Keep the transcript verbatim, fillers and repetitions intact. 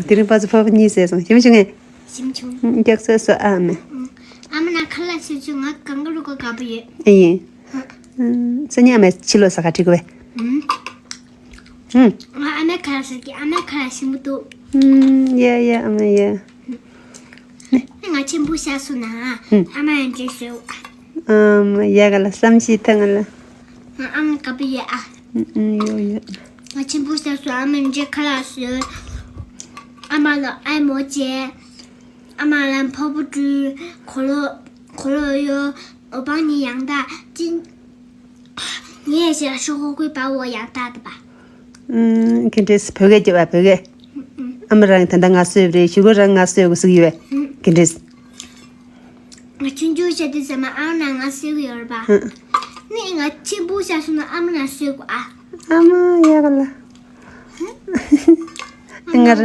དེ་རིང་པ་ཚོ་ཕོར་པ་གཉིས་བཟས་སོང་། ཞིམ་བྱུང་ངས། ཞིམ་བྱུང་། སྐྱག་ཚོད་སོ་ཨ་མེ། ཨ་མ་ན་ཁ་ལག་ཆུ་ཆུ་ང་གང་ག་རུ་གོ་ག་པ་ཡོད། ཨེ་ཡིན། སང་ཉིན་ཨ་མས་ཕྱི་ལོགས་ས་ཁ་ཁྲིད་དགོས་པས། ཨུམ། ཨ་མའི་ཁ་ལག་ཟེར་གི། ཨ་མའི་ཁ་ལག་ཞིམ་པོ་འདུག་ཨུམ། ཡ་ཡ་ཨ་མ་ཡ། ང་ཆེན་པོ་ཤ་སོ་ན། ཨུམ། ཨ་མ་ཡང་འདྲེ་ཟོས། ཨམ། ཡ་ག་ལ་བསམ་ཤེས་ཐང་ང་ལ། ཨ་མ་ག་པ་ཡོད་ཨ། ཨུམ་ཡོད་ཡོད། ང་ཆེན་པོ་ཤ་སོ་ཨ་མ་འདྲེ་ཁ་ལག་ཟོས། ཨ་མ་ལ་ཨ་མོ་བྱས། ཨ་མ་ལ་ཕོར་པ་སྤྲུལ། གོ་ལོ་གོ་ལོ་གཡོ། འོ་པང་ནི་ཡང་དག་ཅིན། ངས་ཞེས་ཤོག་ཁོག་ཁོའི་པ་བོ་ཡང་དག་དག་པ། ཨུམ། ག་འདྲས་བོད་སྐད་སྐྱོ་བ་བོད་སྐད། ཨ་མ་རང་ད་ལྟ་ང་གསོས་པ་རེད། ཞུ་གོ་རང་ང་གསོས་གོ་ཟིག་ཡོད་པས། ག་འདྲས། ང་ཆུང་ཆུང་བྱས་དུས་ཙམ་མ་ཨ་མ་ན་ང་གསོས་གི་ཡོད་རེད་པ། ནི་ང་ཆེན་པོ་བྱས་སོང་ན་ཨ་མ་ན་གསོས་གོ་ཨ། ཨ་མ་ཡ་ག་ལ། ཨ་མ་ང་ར།